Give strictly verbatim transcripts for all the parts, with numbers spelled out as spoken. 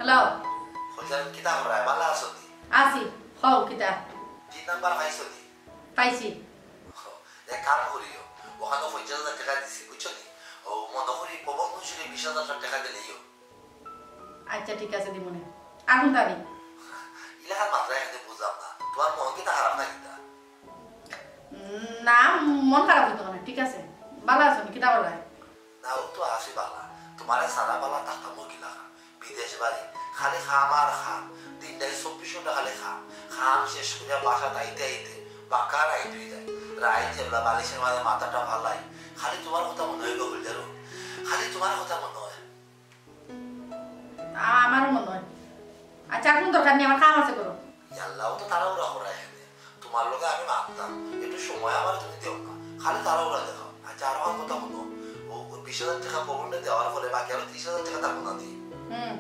হ্যালো। কইলাম, কিতা করায়, ভালা আছো নি? আছি, কও কিতা? তিন নাম্বার পাইছো নি? পাইছি। এক কাম করিও, অখানো পঞ্চাশ হাজার টেকা দিছি, বুঝছো নি? ও মনো করি পবন মুন্সিরে বিশ হাজার টেকা দিলাইও। আচ্ছা, ঠিক আছে, দিমুনে। আর হুনতাম নি? ইলাখান মাতরায় কেনে বুঝলাম না, তুমার মন কিতা খারাপ না কিতা? উম, না, মন খারাপ অইতো কেনে, ঠিক আছে। ভালা আছো নি, কিতা কররায়? না, অউ তো আছি ভালা। তুমারে ছাড়া ভালা থাকতাম কিলাখান? বিদেশ বাড়ি, খালি কাম আর কাম। দিনটাই চব্বিশ ঘন্টা খালি কাম। কাম শেষ করিয়া বাসাত আইতে আইতে বাক্কা রাইত অই যায়। রাইত যেবলা বালিশর মাঝে মাথাটা ফালাই, খালি তুমার কথা মনো অয় গো গুলজারু। খালি তুমার কথা মনো অয়। আ-, আমারও মনো অয়। আচ্ছা, কুনু দরকার নাই, আমার কাম আছে, করো। ইয়াল্লা, অত তাড়াহুড়া কররায় কেনে? তুমার লগে আমি মাততাম, একটু সময় আমারে তুমি দেও না, খালি তাড়াহুড়া দেখাও। আচ্ছা, আর আমার কথা হুনো, অউ, অউ বিশ হাজার টেকা পবনরে দেওয়ার পরে বাকি আরো ত্রিশ হাজার টেকা থাকবো না নি? হুম।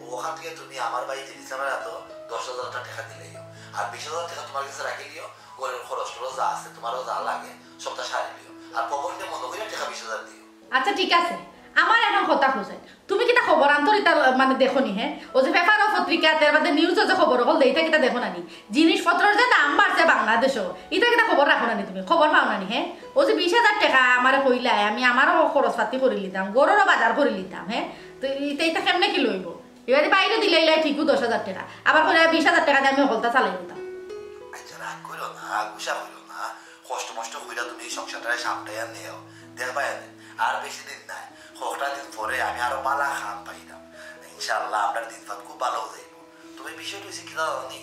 অউ অখান থাকি তুমি আমার ভাই জিনিস আমার এত দশ হাজার টেকা দিলাইও, আর বিশ হাজার টেকা তুমার গেছে রাখিলিও, ঘরর খরচ টরচ যা আছে, তুমারও যা লাগে, সবটা সারিলিও, আর পবনরে মনো করিয়া টেকা বিশ হাজার দিও। আচ্ছা, ঠিক আছে, আমার অখন কথা কইছাইন। তুমি কিতা খবর আন্তর ইতা মানে দেখো নি, হে? অউ যে পেপার ও পত্রিকা, এর বাদে নিউজ ও যে খবর অকল দেয়, ইতা কিতা দেখো না নি? জিনিসপত্রর যে দাম বাড়ছে বাংলাদেশো, ইতা কিতা খবর রাখো না নি তুমি? খবর পাও না নি, হে? অউ যে বিশ হাজার টেকা আমারে কইলায়, আমি আমারও খরচ পাতি করিলিতাম, ঘররও বাজার করিলিতাম, হে? তো ইতা, ইতা কেমনে কিলা অইবো? ইবাদি বাইরে দিলাইলায় ঠিকউ দশ হাজার টেকা, আবার কইলায় বিশ হাজার টেকা দি আমি হকলতা চালাইলিতাম। আচ্ছা, রাগ করিও না, গুসা করিও না, কষ্ট মষ্ট করিয়া তুমি এই সংসারটারে সামটাইয়া নেও, দেখবায় নে। আর বেশি দিন নাই, কয়টা দিন পরে আমি আরো ভালা কাম পাইরাম। ইনশাআল্লাহ, আমরার দিন পাত খুব ভালা যাইবো। তবে বিষয়টা অইছে কিতা জানো নি?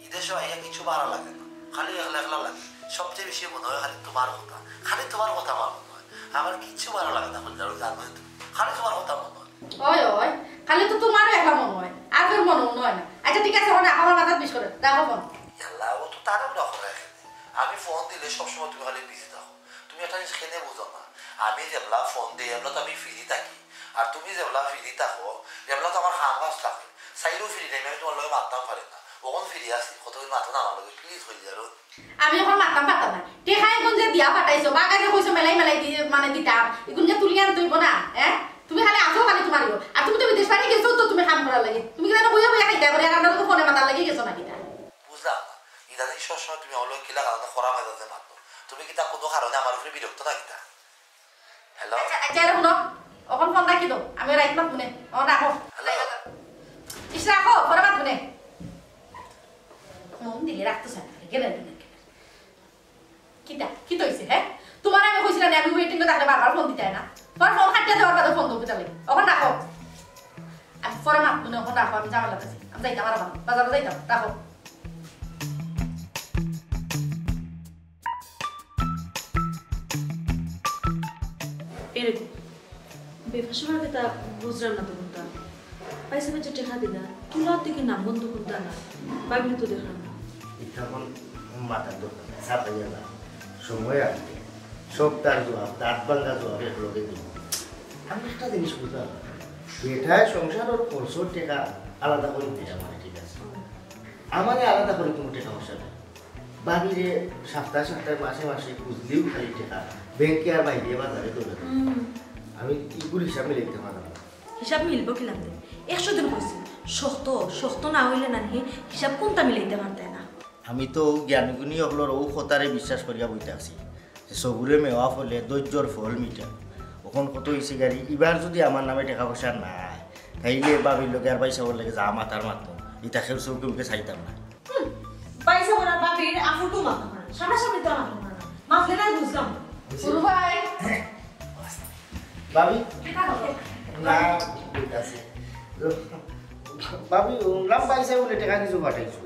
ইদেশো আইয়া কিচ্ছু ভালা লাগে না, খালি একলা একলা লাগে। সবচেয়ে বেশি মনো অয় খালি তুমার কথা, খালি তুমার কথা আমার মনো অয়। আমার কিচ্ছু ভালা লাগে না, বুঝলে, জানো তো, খালি তুমার কথা মনো অয়। অয়, অয়, খালি তো তুমারও একলা মনো অয়, আর কেউর মনো অয় না। আচ্ছা, ঠিক আছে, অখন রাখো, আমার মাথাত বিষ করে, রাখো ফোন। ইয়াল্লা, অত তাড়াহুড়া কররায় কেনে? আমি ফোন দিলে সবসময় তুমি খালি বিজি থাকো। তুমি একটা জিনিস কেনে বুঝো না, আমি যেবলা ফোন দেই, এবলা তো আমি ফ্রি থাকি, আর তুমি যেবলা ফ্রি থাকো, এবলা তো আমার কাম কাজ থাকে। চাইরও ফ্রি টাইমে আমি তুমার লগে মাততাম পারি না, অখন ফ্রি আছি, কতদিন মাতো না আমার লগে, প্লিজ, গুলজারু। আমি অখন মাততাম পারতাম না। টেকা ইগুন যে দিয়া পাঠাইছো, বাগারে কইছো মেলাই মেলাই দি-, মানে দিতাম, ইগুন যে তুলিয়া আনতে অইবো না, হে? তুমি খালি আছো, খালি তুমার ইগু। আর তুমি তো বিদেশ বাড়ি গেছো তো তুমি কাম করার লাগি। তুমি কিতা বইয়া বইয়া খাইতায় পারি, আর আমরার লগে ফোনে মাতার লাগি গেছো না কিতা? বুঝলাম না, ইদানিং সবসময় তুমি আমার লগে কিলা কারণে খরা মেজাজে মাতো? তুমি কিতা কুনু কারণে আমার উপরে বিরক্ত না কিতা? হ্যালো? আচ্ছা, আচ্ছা, এরে হুনো, অখন ফোন রাখি দেও, আমি রাইত মাতমুনে, অখন রাখো। হ্যালো? ইশ, রাখো, পরে মাতমুনে। ফোন দিলে রাখতো চায় না, গেলে দিলে। কিতা? কিতা অইছে, হে? তুমারে আমি কইছি না নি, আমি ওয়েটিং এ থাকলে বারবার ফোন দিতায় না। তুমার ফোন কাটিয়া দেওয়ার বাদে ফোন দেও কিতার লাগি? অখন রাখো। আমি পরে মাতমুনে, অখন রাখো, আমি ঝামেলাত আছি। আমি যাইতাম আর আবার। বাজারো যাইতাম, রাখো। এরকম। বেফাসুরা কিতা বুঝলাম না তো কুনতা। পয়সা বেচে টেকা দিলা, তুলার দিকে নাম বন্ধ করতা না, ভাবিরে তো দেখলাম না। ইতা অখন মাতার দরকার নাই, চাপাইয়া না। সময় আসবে, সবতার জবাব, দাঁত ভাঙ্গা জবাব এক লগে দিব। আমি একটা জিনিস বুঝলাম না, বেটায় সংসারর খরচর টেকা আলাদা করি দেয় আমারে, ঠিক আছে? আমারে আলাদা করি কুনু টেকা পয়সা নাই। ভাবিরে সপ্তাহে সপ্তাহে মাসে মাসে খুজলেও খালি টেকা, ব্যাংকে আর বাইরে বাজারে দৌড়ে। হুম। আমি ইগুর হিসাব মিলাইতাম পারলাম না। হিসাব মিলবো কিলান দে? একশো দিন কইছি, শক্ত, শক্ত না অইলে নানি হিসাব কুনতা মিলাইতায় পারতায় না। আমি তো জ্ঞানীগুণী অকলর অউ কথারে বিশ্বাস করিয়া বই থাকছি যে সবুরে মেওয়া ফলে ধৈর্যর ফল মিঠা। অখন কত অইছে গাড়ি, ইবার যুদি আমার নামে টেকা পয়সা না আয়, তাইলে ভাবির লগে আর ভাইসাবর লগে যা মাতার মাতমু, ইতা কেউর চউখে মুখে চাইতাম না। হুম, ভাইসাবর আর ভাবির আফুটু মাততাম না, সামনাসামনি তো মাততাম না, মাতলে না বুঝলাম না। হুরু ভাই। ভাবি? কিতা খবর? না, ঠিক আছে। ভাবি, হুনলাম ভাইসাব বুলে টেকা কিছু পাঠাইছো।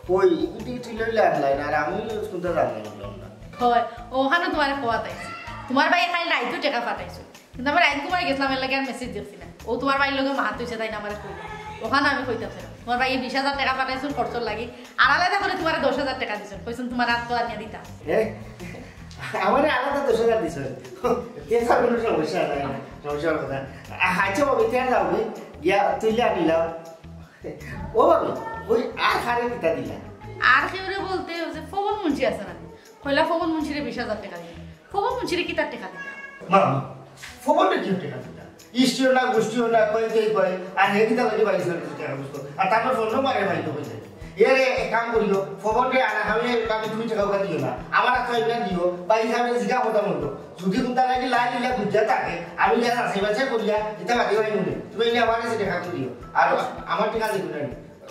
কই, ইগুটি তুই লইলে আনলাই না, আর আমি লইলে কুনতা জানলাম না। অয়, অখানো তুমারে কওয়াত আইছি। তুমার ভাইয়ে কাইল রাইতো টেকা পাঠাইছো। কিন্তু আমি রাইত ঘুমাই গেছলাম, এরলাগি আর মেসেজ দেখছি না। অউ তুমার ভাইর লগে মাত অইছে, তাইন আমারে কইলা। অখানো আমি কইতাম চাইরাম। তুমার ভাইয়ে বিশ হাজার টেকা পাঠাইছইন খরচর লাগি। আর আলাদা করি তুমারে দশ হাজার টেকা দিছইন। কইছইন তুমার আত তো আনিয়া দিতা। এ? আমারে আলাদা দশ হাজার দিছইন। টেকার কুনু সমস্যা নাই, সমস্যার কথা। আ-, আচ্ছা ভাবি, তে যাও নি? গিয়া তুলিয়া আনিলাও। ও ভাবি, অউ আর কারে কিতা দিলা? আর কেউরে বলতে অউ যে ফবন মুন্সি আছে না? কইলা ফবন মুন্সিরে বিশ হাজার টেকা দিতা। ফবন মুন্সিরে কিতার টেকা দিতা? মা, ফবনরে কিওর টেকা দিতা? ইষ্টিও না, গুষ্টিও না, কই কে কই, আর হে কিতা লাগি বাইশ হাজার টেকা বুঝতো। আর তারপর ফোন নম্বরে ভাই তো কইছে। এরে এক কাম করিও, ফোনটা আনা, আমি আমি তুমি টেকা উঠা দিও না। আমার হাতে ইলা দিও, বাইশ হাজার জিগা কথা বলতো। যদি কুনটা লাগি লাই দিলা বুঝা থাকে, আমি যা আছে বাচ্চা করিয়া, এটা বাকি ভাই মনে। তুমি এনে আমার কাছে টেকা দিও। আর আমার টেকা দিও না।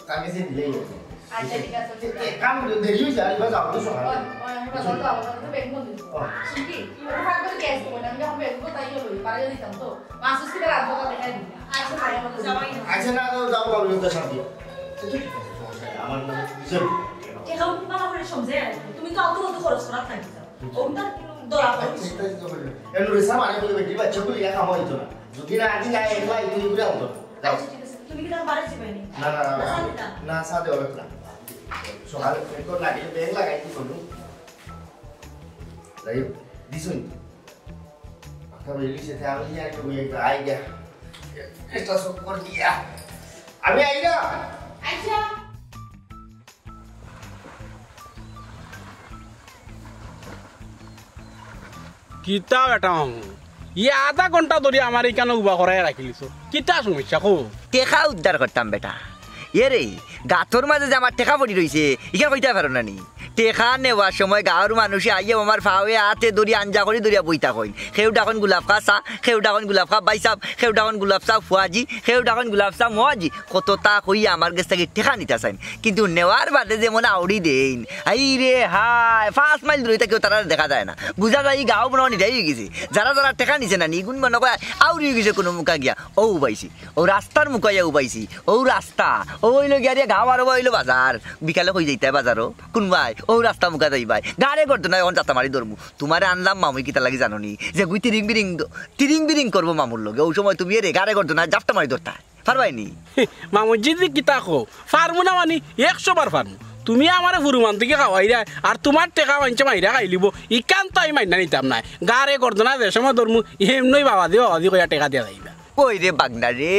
তার কাছে দিলেই হবে। আচ্ছা, ঠিক আছে, ঠিক আছে। এ, কাম করে দেরি হয়ে যায়, এবার যাও, তো সকালে। ওই, ওই, আমি বাজার যাবো, আমি তো ব্যাগ বন্ধ। ও। শিল্পী, ওটা থাকবে তো গ্যাস দেবো না, আমি যখন ব্যাগ দেবো, তাই হলো, পারে দিতাম তো। মাসুস কিতা রাত বাবা দেখাই দিবি। আচ্ছা, ভাই, আমি তো যাওয়াই না। আচ্ছা, না, যাও, যাও, যাও, যাও, শান্তি। আচ্ছা, ঠিক আছে, সমস্যা নেই, আমার মানে বুঝে নি। টেকা উঠবা না করে সমঝে আর কি। তুমি তো অত অত খরচ করার থাকি যাও। ওটা ধরা পড়ে। আচ্ছা, এটা তো বললাম। এ, নুরে সাহেব, আরে বলে বেটি, বাচ্চা বলে ইয়া কাম হইতো না। যদি না আগে যায়, একলা ইতুই করে আনতো। যাও। আচ্ছা, ঠিক আছে। তুমি কি তার বাড়ি যাবে নি? না, না, না, না, আমি, না, সাথে হবে না। সকালে ফোন করে লাগিয়ে ব্যাগ লাগাই কি করবো? যাই হোক, দিছুন। কথা বলি, সে আমি আর কি বলি, একটা আই গিয়া। একটা সব কর দিয়া। আমি আই না। আচ্ছা। কিতা বেটা মামু, ই আধা ঘন্টা ধরি আমার ইখানো উবা করাই রাখিলিছো, কিতা সমস্যা কও? টেকা উদ্ধার করতাম বেটা। এরে, গাতর মাঝে যে আমার টেকা পড়ি রইছে, ইখান কইতায় পারো না নি? টেকা নেওয়ার সময় গাঁওর মানুষে আইয়া আমার ফাওয়ে আতে ধরি আঞ্জা করি ধরিয়া বইতা কইন। কেউ ডাকইন গোলাপ খা চা, কেউ ডাকইন গোলাপ খা ভাইসাব, কেউ ডাকইন গোলাপ চা ফুয়াজি, কেউ ডাকইন গোলাপ চা মোয়াজি। কততা কইয়া আমার গেছ থাকি টেকা নিতা চাইন। কিন্তু নেওয়ার বাদে যেমন আউড়ি দেইন, হায় রে হায়, পাঁচ মাইল দূরে থাকিও তারারে দেখা যায় না। বুঝা যায় ই গাঁও মনে হয় নিরাই হয়ে গেছে। যারা যারা টেকা নিছে না নি, ইগুন মনে কয় আউড়ি হয়ে গেছে কুনু মুখা গিয়া। অউ উবাইছি, অউ রাস্তার মুখা গিয়া উবাইছি, অউ রাস্তা, অউ অইলো গিয়া রে গাঁও আর অউ অইলো বাজার। বিকালে কই যাইতায় বাজারো? কুনবায়? অউ রাস্তা মুখা যাইবায়। গাড়ে করতো না, এখন যাত্রা মারি ধরমু। তুমারে আনলাম মামুই কিতার লাগি জানো নি? যেগুই তিরিং বিরিং দ-, তিরিং বিরিং করবো মামুর লগে। অউ সময় তুমি এরে গাড়ে করতো না, জাপটা মারি ধরতায়। পারবায় নি? মামুজি যে কিতা কও, পারমু না মানি একশো বার পারমু। তুমি আমারে ফুরুমান থাকি খাওয়াইরায়, আর তুমার টেকা মাইনষে মাইরা খাইলিবো, ইখান তো আমি মাইনা নিতাম নায়। গাড়ে করতো না, যে সময় ধরমু, এমনই বাবাজি বাবাজি কইয়া টেকা দিয়া যাইবা। কই রে বাগনা রে,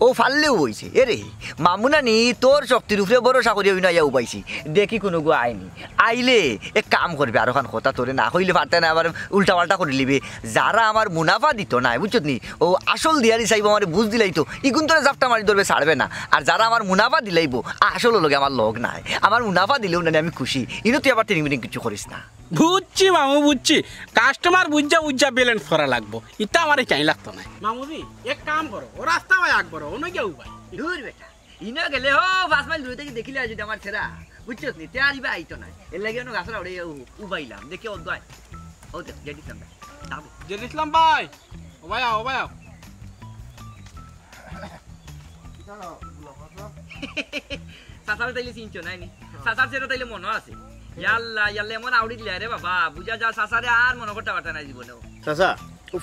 অউ পারলেউ অইছে। এরে, মামু নানি তোর শক্তির উপরে ভরসা করি অইন আইয়া উবাইছি। দেখি কুনুগু আয়নি। আইলে এক কাম করবে, আর অখান কথা তোরে না কইলে পারতায় না, আবার উল্টা পাল্টা করিলিবে। যারা আমার মুনাফা দিতো নায়, বুঝছত নি? অউ আসল দিয়ারি চাইবো, আমারে বুঝ দিলাইতো, ইগুন তোরে জাপটা মারি ধরবে, ছাড়বে না। আর যারা আমার মুনাফা দিলাইবো, আসল লগে আমার লগ নাই। আমার মুনাফা দিলেউ নানি আমি খুশি। ইনো তুই আবার তিরিং বিরিং কিচ্ছু করিস না। বুঝছি মামু, বুঝছি। কাস্টমার বুঝা বুঝা ব্যালেন্স করা লাগবো। ইতা আমারে চাই লাগতো নায়। মামুজি, এক কাম করো, অউ রাস্তা বায় আগ বাড়ো, অনো গিয়া উবাই। দূর বেটা, ইনো গেলে হো পাঁচ মাইল দূরে থাকি দেখিলে যদি আমার ছেড়া, বুঝছত নি? তে আর ইবা আইতো নায়। এর লাগি অনো গাছর আউড়ে উ-, উবাইলাম। দেখি অউ দোয়াই। অউ দেখ, জেড ইসলাম ভাই। দাঁড়াও। জেড ইসলাম ভাই। ও ভাই আও, ও ভাই আও। চাচারে তাইলে চিনছো নায় নি? চাচার ছেড়া তাইলে মনো আছে। ইয়াল্লা, ইয়াল্লা, এমন আউড়ি দিলা রে বাবা। বুঝা যায় চাচারে আর মনো করতা পারতা নায় জীবনেও। চাচা,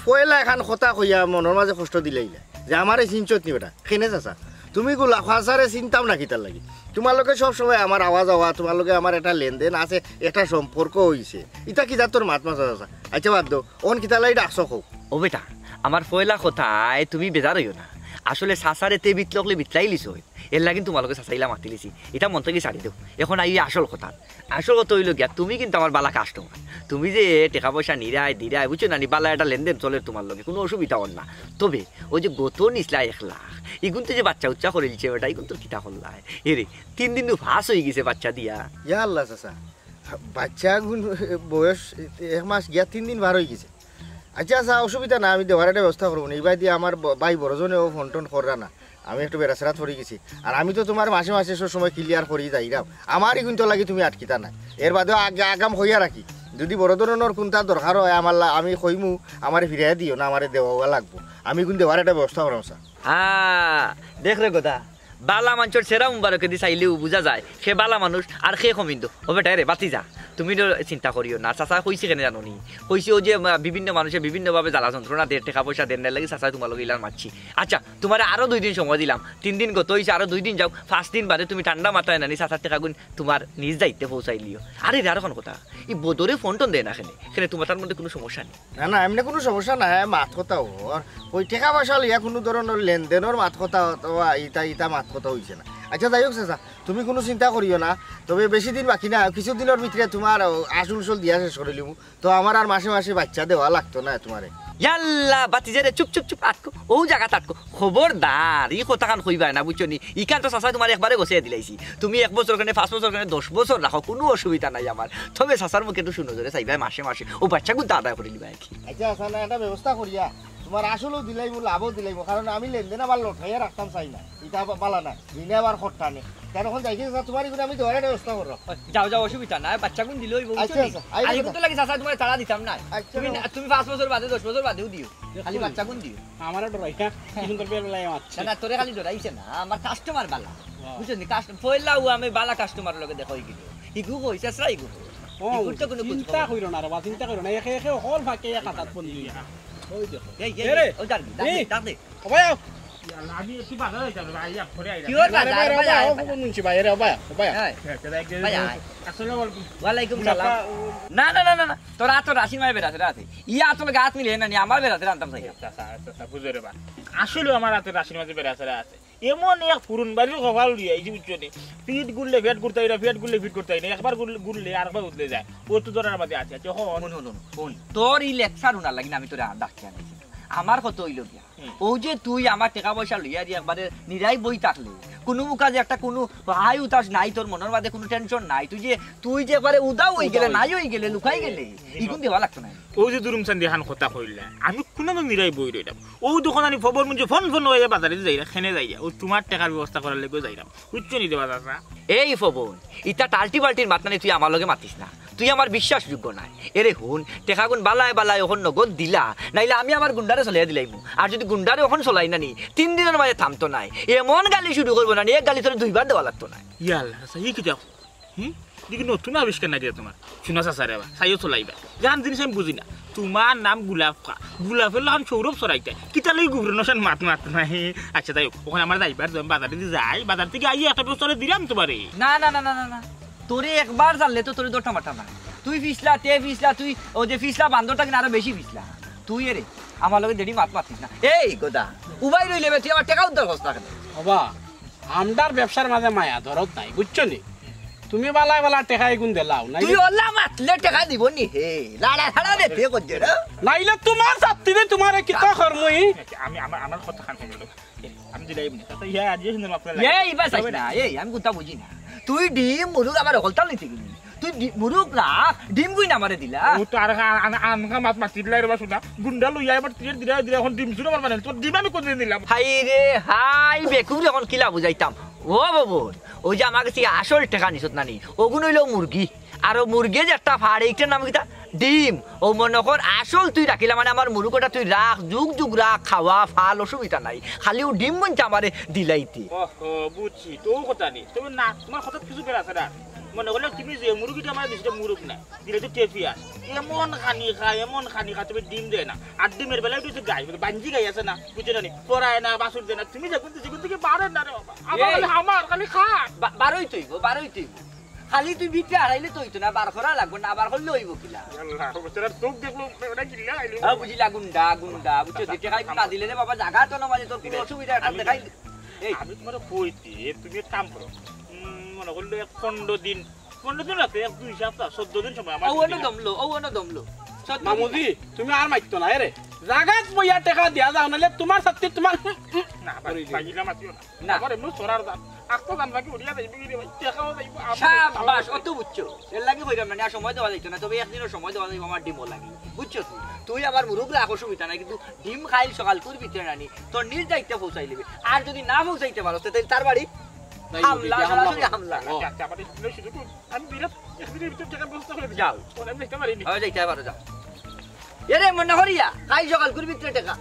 পয়লা এখান কথা কইয়া মনর মাঝে কষ্ট দিলাইলা যে আমারে চিনছত নি বেটা। কেনে চাচা? তুমি গুলা চাচারে চিনতাম না কিতার লাগি? তুমার লগে সব সময় আমার আওয়া যাওয়া, তুমার লগে আমার একটা লেনদেন আছে, একটা সম্পর্ক অইছে। ইতা কি জাতর মাত মাতো চাচা? আচ্ছা বাদ দেও, অখন কিতার লাগি ডাকছো কও। ও বেটা, আমার পয়লা কথায় তুমি বেজার অইও না। আসলে চাচারে তে বিতলকলে বিতলাইলিছো, এর লাগি তুমার লগে চাচা ইলা মাতিলিছি। ইতা মন থাকি ছাড়ি দেও। অখন আই আসল কথা। আসল কথা অইলো গিয়া, তুমি কিন্তু আমার বালা কাস্টমার। তুমি যে টেকা পয়সা নিরায় দিরায়, বুঝছো না নি, বালা একটা লেনদেন চলের তুমার লগে, কুনু অসুবিধা অর না। তবে অউ যে গত নিছলা এক লাখ, ইগুনতে যে বাচ্চা উচ্চা করিলিছে বেটা, ইগুনতর কিতা করলায়? এরে, তিন দিন নু পাস অইগেছে বাচ্চা দিয়া। ইয়া আল্লা চাচা, বাচ্চাগুন বয়স এক মাস গিয়া তিন দিন বার অইগেছে। আচ্ছা, আচ্ছা, অসুবিধা না, আমি দেওয়ার একটা ব্যবস্থা করমু নে। ইবায় দিয়া আমার ব-, ভাই বড়জনেও ফোন টোন কররা না, আমি একটু বেড়াছেড়াত পড়ি গেছি। আর আমি তো তুমার মাসে মাসে সব সময় ক্লিয়ার করি যাইরাম, আমার ইগুনতর লাগি তুমি আটকিতা নায়। এর বাদেও আগে আগাম কইয়া রাখি, যদি বড় ধরনর কুনতা দরকার অয়, আমার লা-, আমি কইমু, আমারে ফিরাইয়া দিও না, আমারে দেওয়া লাগবো, আমি ইগুন দেওয়ার একটা ব্যবস্থা করমু চাচা। আ, দেখ রে গদা, বালা মানষর ছেড়া মুবারকেদি চাইলেউ বুঝা যায় কে বালা মানুষ আর কে কমিন্দ। ও বেটা, এরে, বাতি যা, তুমি তো চিন্তা করিও না। চাচায় কইছে কেনে জানো নি? কইছে অউ যে, আ, বিভিন্ন মানুষে বিভিন্নভাবে জ্বালা যন্ত্রণা দের, টেকা পয়সা দের না, এর লাগি চাচায় তুমার লগে ইলান মাতছি। আচ্ছা, তুমারে আরো দুই দিন সময় দিলাম, তিন দিন গত অইছে, আরো দুই দিন যাউক, পাঁচ দিন বাদে তুমি ঠান্ডা মাথায় নানি চাচার টেকাগুন তুমার নিজ দায়িত্বে পৌঁছাই লিও। আরে, এরে, আর অখন কথা, ই বদরে ফোন টোন দেয় না কেনে? কেনে তুমার তার মধ্যে কুনু সমস্যা নি? না, না, এমনে কুনু সমস্যা নাই, মাত কথা অর। অউ টেকা পয়সা লইয়া কুনু ধরনর লেনদেনর মাত কথা অথবা ইতা, ইতা মাত কথা অইছে না। আচ্ছা, যাই হোক চাচা, তুমি কুনু চিন্তা করিও না, তবে বেশি দিন বাকি না, কিছু দিনর ভিতরে তুমার আসল উসল দিয়া শেষ করিলিমু। তো আমার আর মাসে মাসে বাচ্চা দেওয়া লাগতো নায় তুমারে। ইয়াল্লা, বাতিজারে, চুপ, চুপ, চুপ, আটকো, অউ জাগাত আটকো। খবরদার, ই কথাখান কইবায় না, বুঝছো নি? ইখান তো চাচায় তুমার একবারে গছাইয়া দিলাইছি। তুমি এক বছর কেনে, পাঁচ বছর কেনে, দশ বছর রাখো, কুনু অসুবিধা নাই আমার। তবে চাচার মুখে একটু সুনজরে চাইবায় মাসে মাসে, অউ বাচ্চাগুনতা আদায় করিলিবায় আর কি। আচ্ছা, আচ্ছা, না, একটা ব্যবস্থা করিয়া তুমার আসলও দিলাইমু, লাভও দিলাইমু, কারণ আমি লেনদেন আবার লটকাইয়া রাখতাম চাই না, ইটা আবার বালা না, দিনে আবার খরটা নে। তার অখন যাইছি চাচা, তুমার ইগুন আমি দেওয়ার একটা ব্যবস্থা করো। যাও, যাও, অসুবিধা নাই, বাচ্চাগুন দিলে অইবো, বুঝছো আচ্ছা, নি? আচ্ছা, আইবো আর ইগুন তো। তো লাগি চাচা, তুমার তাড়া দিতাম না। আচ্ছা, তুমি না, তুমি পাঁচ বছর বাদে, দশ বছর বাদেও দিও, খালি বাচ্চাগুন দিও। আমারে ডরাইয়া, কি সুন্দর বেল বেলাইয়া মাতছে। না, না, তোরে খালি ডরাইছে না, আমার কাস্টমার বালা। বুঝছো নি? কাস্ট-, পয়লাউ আমি বালা কাস্টমারর লগে দেখা অইগেলো। হিগু কই, শেষরা হিগু কই। ও, হিগুর তো কুনু চিন্তা কইরো না রে বা, চিন্তা কইরো না। একে একে হকল ফাঁকে এক হাতাত বন্দি। ওই দেখো। এই, এই, এ রে, এই, ওই ডাক দে, ডাক দে, এই। ডাক দে। ও ভাই, আও। ইয়াল্লা, আমি একটু বাজার যাইতাম রে ভাই, ইয়া, পরে আইলাম। কি ওর আরে বাজার, ভাই, রে, ভাই, ভাই, আও, আয়, ভাই। কোন মুন্সি ভাই, এরে, ভাই, ভাই। হ্যাঁ। হ্যাঁ, তো এক দিন ভাই, আয়। আসসালামু আলাইকুম। ওয়ালাইকুম মুনাফা, সালাম। ও, না, না, না, না, না। তোর আতর রাশির মাঝে বেড়াছে রাতে। ইয়া আতর গাত মিলে না নি, আমার বেড়াছে রানতাম চাই। চাচা, চাচা, বুঝো রে বা। আসলে আমার আতর রাশির মাঝে বেড়াছে রাতে। এমন এক পুরুন বাড়ির কপাল উড়িয়া আইছি, বুঝছো নি? পিঠ গুললে পেট ঘুরতায় না, পেট গুললে পিঠ ঘুরতায় না। একবার গুল-, গুললে আরেকবার উতলে যায়। ও তো ধরার মাঝে আছে, আছে। হন। হুন, হুন, হুন, হুন। তোর ই লেকচার হুনার লাগি না আমি তোরে ডাকিয়া আনছি। আমার কথা অইলো গিয়া, হুম। অউ যে তুই আমার টেকা পয়সা লইয়া দি একবারে নিরাই বই থাকলে, কুনু মুখা যে একটা কুনু হাই হুতাশ নাই, তোর মনর মাঝে কুনু টেনশন নাই, তুই যে, তুই যে একবারে উধাও অইগেলে, উধাও নাই অইগেলে, লুকাই গেলে, হুম। ইগুন দেওয়া লাগতো নায়। অউ যে দুরুম চান্দি এখান কথা কইলা, আমি কুনানো নিরাই বই রইলাম। অউ দোকান আনি ফবন মুঞ্জে ফোন ফোন অইয়া বাজারে যাইরা, খেনে যাইয়া, অউ তুমার টেকার ব্যবস্থা করার লাগি যাইরাম। বুঝছো নি রে বা চাচা? এই ফবন, ইতা টাল্টি বাল্টির মাত নানি তুই আমার লগে মাতিস না। তুই আমার বিশ্বাসযোগ্য নায়। এরে হুন, টেকাগুন বালায় বালায় অখন নগদ দিলা, নাইলে আমি আমার গুন্ডারে চলাইয়া দিলাইমু। আর যুদি গুন্ডারে অখন চলাই না নি, তিন দিনর মাঝে থামতো নায়। এমন গালি শুরু করবো না নি, এক গালি তোরে দুইবার দেওয়া লাগতো নায়। ইয়াল্লা, চাচা, ই কিতা? হুম? দেখি নতুন আবিষ্কার নাকি তুমার? হুনো চাচা রে বা, চাইও চলাইবা। জান জিনিস আমি বুঝি না। তুমার নাম গোলাপ খা। গোলাপর লাখান সৌরভ ছড়াইতায়। কিতার লাগি গুবরের নশান মাত মাত নাই। আচ্ছা, যাই হউক, অখন আমার যাইবার, আমি বাজারেদি যাই, বাজার থাকি আইয়া একটা বস্তু দিরাম তুমারে। না, না, না, না, না, না। তোরে একবার জানলে তো তোরে ধরতাম পারতাম না। তুই ফিছলা, তে ফিছলা, তুই অউ যে ফিছলা বান্দরটা কিনা আরো বেশি ফিছলা। তুই এরে, আমার লগে দেরি মাত মাতিস না। এই গদা, উবাই রইলে বে, তুই আমার টেকা উদ্ধার করস না কেনে? বাবা, আমরার ব্যবসার মাঝে মায়া দরদ নাই, বুঝছো নি? তুমি বালায় বালা টেকা ইগুন দিলাও, নাইলে তুই অলা মাতলে টেকা দিবো নি হে? লাড়া ছাড়া দে, তুই করছে রে। নাইলে তুমার ছাত্তিরে তুমারে কিতা করমু ই? আমি, আমার, আমার কথা খান কইলো। আমি দিলাই এমনি। তাতে ইয়া, আজ সুন্দর মাপলা লাগে। এই, বাস আইস না। এই, আমি কুন্তা বুঝি না। তুই ডিম, মুরুগ আবার হকলতা নিতে গেলি। তুই ডি-, মুরুগ রাখ, ডিমগুইন আমারে দিলা। ও তো আর আন-, আন-, আনকা মাত মাতি দিলাই রে বা শুনা। গুন্ডা লইয়া এবার তুই দিলা, দিলা, অখন ডিম চুর আমার মানে। তোর ডিম আমি কোনদিন দিলাম? হায় রে, হায়, বেকুব রে, অখন কিলা বুঝাইতাম। ও বাবু, অউ যে আমার গেছে আসল টেকা নিছত নানি, অগুন অইলো মুরগি। আর অউ মুরগি যে একটা ফাড়ে, ইটার নাম কিতা? ডিম। অউ মনো কর, আসল তুই রাখিলা মানে আমার মুরুগ অটা তুই রাখ, যুগ যুগ রাখ, খাওয়া, ফাল, অসুবিধা নাই। খালি অউ ডিমগুইনতা আমারে দিলাইতে। ওহো, বুঝছি, তো অউ কথা নি। তবে না, তুমার কথাত কিছু বেড়া আছে না। মনো করলে তুমি যে মুরগিটা আমারে দিছো, ইটা মুরুগ না। দিলে তো টেপিয়াস। এমন খানি খায়, এমন খানি খায়, তবে ডিম দেয় না। আর ডিমের বেলায় তো গাই, মানে বাঞ্জি গাই আছে না, বুঝছো না নি? পরায় না, বাছুর দেয় না। তুমি যেগুন, যেগুন থাকি বারে না রে বাবা। আমার এই খালি, আমার খালি খা। বা-, বারোই তো অইবো, বারোই তো অইবো। খালি তুই ভিতরে হারাইলে তো অইতো না, বার করা লাগবো না, বার করলে অইবো কিলা? আল্লাহ, বেচারার চোখ দেখলো, ওটা গিল্লা খাইলো। হ্যাঁ, বুঝিলা, গুন্ডা, গুন্ডা, বুঝছো? দুই টেকা না দিলে রে বাবা, জাগা তো না, মানে তোর কুনু অসুবিধা, একটা আমি দেখাই। এই। আমি তুমারে কইতে, তুমি এক কাম করো। উম, মনো করলে এক পনেরো দিন, পনেরো দিন রাখতে, এক দুই সপ্তাহ, চোদ্দ দিন সময় আমার অউ অনো দমলো, অউ অনো দমলো। চোদ্দ দিন। মামুজি, তুমি আর মাতিও না, এরে। জাগাত বইয়া টেকা দিয়া যাও, নাইলে তুমার ছাত্তি তুমার না, বাগিলা মাতিও না। না। আমার এমনি চড়ার দাম। আস্তা জান বাকি উড়িয়া যাইবো কি রে ভাই? টেকাও যাইবো, আমার সাবাস, অত বুঝছো। এর লাগি কইরাম না, আর সময় দেওয়া যাইতো না, তবে একদিনও সময় দেওয়া যাইবো আমার ডিমও লাগি। বুঝছো তুই? তুই আমার মুরুগ রাখ, অসুবিধা নাই, কিন্তু ডিম খাইল সকালকুর ভিতরে নানি, তোর নিজ দায়িত্বে পৌঁছাই লিবি। আর যুদি না পৌঁছাইতে পারস, তে তাইলে তার বাড়ি হামলা, সরাসরি হামলা। আচ্ছা, আচ্ছা, আমার এই সুযোগ আমি বিরাট একদিনের ভিতরে টেকার ব্যবস্থা করে দিই। যাও। অখন আমি যাইতে পারি নি। হ্যাঁ, যাইতে পারো, যাও। এরে মনো করিয়া, খাইল সকালকুর ভিতরে টেকা।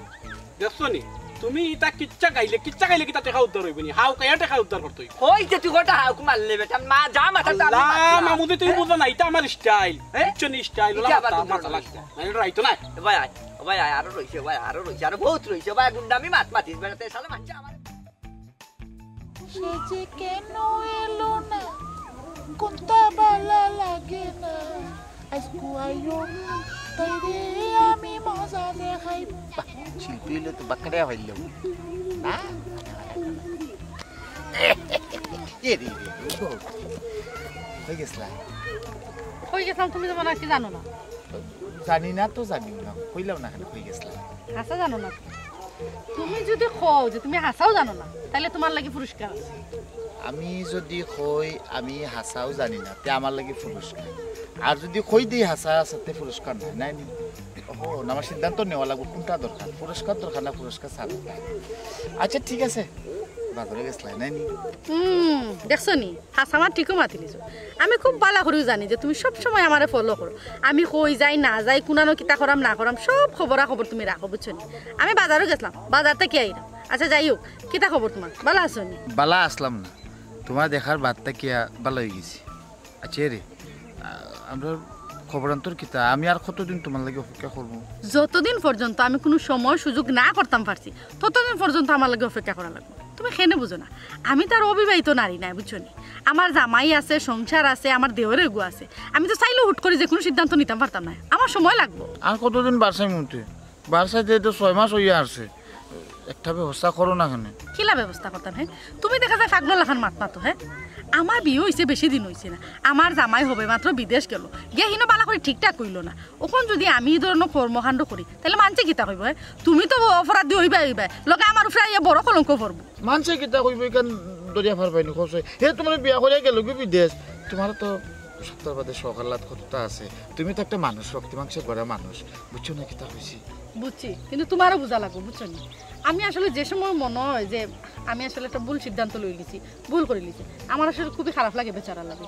দেখছো নি? তুমি ইতা কিচ্ছা খাইলে, কিচ্ছা খাইলে কিতা টেকা উদ্ধার অইবো নি? হাউকাইয়া টেকা উদ্ধার করতে অইবো। কইতে তুই কটা হাউক মারলে বেটা, মা যা মাথা তো আমি আল্লাহ, মারলাম। মামুদি তুমি বুঝো না, ইটা আমার style। হ্যাঁ? বুঝছো নি style? ইটা আবার কোন ধরনের style? নাইলে রাইতো না। ও ভাই আয়, ও ভাই আয়, আরো রইছে, ও ভাই আরো রইছে, আরো বউত রইছে, ও ভাই গুন্ডামি মাত মাতিস বেটা, তে শালা মানছে আমার। সে যে কেন এলো না, কোনটা বালা লাগে না। আইজকু আইও, তাইরে আমি মজা দেখাই। বাহ, শিল্পী অইলে তো বাক্কারে পাইলাম। না? এ রে রে, ও গো। কই গেছলা? কই গেছলাম তুমি তো মনে হয় জানো না। জানি না তো জানি না, কইলাম না কেনে কই গেছলাম। হাছা জানো না তো? তুমি যুদি কও যে তুমি হাছাও জানো না, তাইলে তুমার লাগি পুরস্কার আছে। আমি যুদি কই আমি হাছাও জানি না, তে আমার লাগি পুরস্কার। আর যুদি কই দেই হাছা আছে, তে পুরস্কার নাই, নাই নি? ওহো, না, আমার সিদ্ধান্ত নেওয়া লাগবো কুনটা দরকার, পুরস্কার দরকার না পুরস্কার ছাড়া। আচ্ছা, ঠিক আছে, বাজারো গেছলায়, নাই নি? হুম, দেখছো নি? হাছা মাত ঠিকউ মাতিলিছো। আমি খুব ভালা করিউ জানি যে তুমি সব সময় আমারে follow করো। আমি কই যাই না যাই, কুনানো কিতা করাম না করাম, সব খবরা খবর তুমি রাখো, বুঝছো নি? আমি বাজারো গেছলাম, বাজার থাকি আইরাম। আচ্ছা, যাই হউক, কিতা খবর তুমার? ভালা আছো নি? ভালা আছলাম না, তুমার দেখার বাদ থাকিয়া ভালা অইগেছি। আচ্ছা রে, আ-, আমরার খবরান্তর কিতা? আমি আর কতদিন তুমার লাগি অপেক্ষা করমু? যতদিন পর্যন্ত আমি কুনু সময় সুযোগ না করতাম পারছি, ততদিন পর্যন্ত আমার লাগি অপেক্ষা করা লাগবো। তুমি কেনে বুঝো না? আমি তো আর অবিবাহিত নারী নায়, বুঝছো নি? আমার জামাই আছে, সংসার আছে, আমার দেওর এগু আছে। আমি তো চাইলেও হুট করি যেকুনু সিদ্ধান্ত নিতাম পারতাম নায়, আমার সময় লাগবো। আর কতদিন বারসাইমু তে? বারসাইতে তো ছয় মাস অইয়া আছে, একটা ব্যবস্থা করো না কেনে? কিলা ব্যবস্থা করতাম, হে? তুমি দেখা যায় পাগলর লাখান মাত মাতো, হে? আমার বিয়া অইছে বেশি দিন অইছে না, আমার জামাই হবেমাত্র বিদেশ গেলো, গিয়া হিনো ভালা করি ঠিকঠাক অইলো না। অখন যুদি আমি ই ধরনর কর্মকাণ্ড করি, তাইলে মানষে কিতা কইবো, হে? তুমি তো অপরাধী অইবায়, অইবায়, লগে আমার উপরে আইয়া বড় কলঙ্ক পড়বো। মানষে কিতা কইবো, ইখান ধরিয়া পারবায় নি, কওছে? হে তুমারে বিয়া করিয়া গেলোগি বিদেশ, তুমার তো সপ্তাহ বাদে সকালাত কততা আছে, তুমি তো একটা মানুষ, রক্তে মাংসে গড়া মানুষ, বুঝছো না কিতা কইছি? বুঝছি, কিন্তু তুমারও বুঝা লাগবো, বুঝছো নি? আমি আসলে যে সময় মনে হয় যে আমি আসলে একটা ভুল সিদ্ধান্ত লইলিছি, ভুল করিলিছি, আমার আসলে খুবই খারাপ লাগে বেচারার লাগি।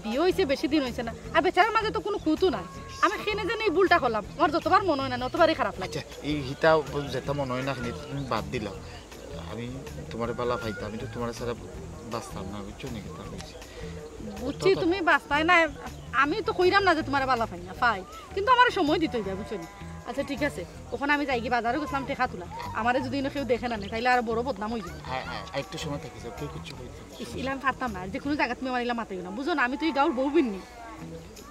বিয়া অইছে বেশি দিন অইছে না, আর বেচারার মাঝে তো কুনু খুঁতও নাই। আমি কেনে যেন ই ভুলটা করলাম, আমার যতবার মনে হয় না, অতবারই খারাপ লাগে। আচ্ছা, ই হিতা যেতা মনে হয় না, খালি তুমি বাদ দিলাও। আমি তুমারে ভালা পাইতাম, আমি তো তুমারে ছাড়া বাঁচতাম না, বুঝছো নি কিতা কইছি? বুঝছি, তুমি বাঁচতায় না, আমি তো কইরাম না যে তুমারে ভালা পাই না, পাই, কিন্তু আমারে সময় দিতে অইবো, বুঝছো নি? আচ্ছা, ঠিক আছে, অখন আমি যাইগি, বাজারো গেছলাম টেকা তুলা, আমারে যুদি ইনো কেউ দেখে না নে, তাইলে আরো বড় বদনাম অইযিবো। হ্যাঁ, হ্যাঁ, একটু সময় থাকি যাও, কেউ কিচ্ছু কইতো না। ইস, ইলা আমি পারতাম না, যেকুনু জাগাত তুমি আমারে ইলা মাতাইও না, বুঝো না, আমি তো ই গাঁওর বউ বিন্নি।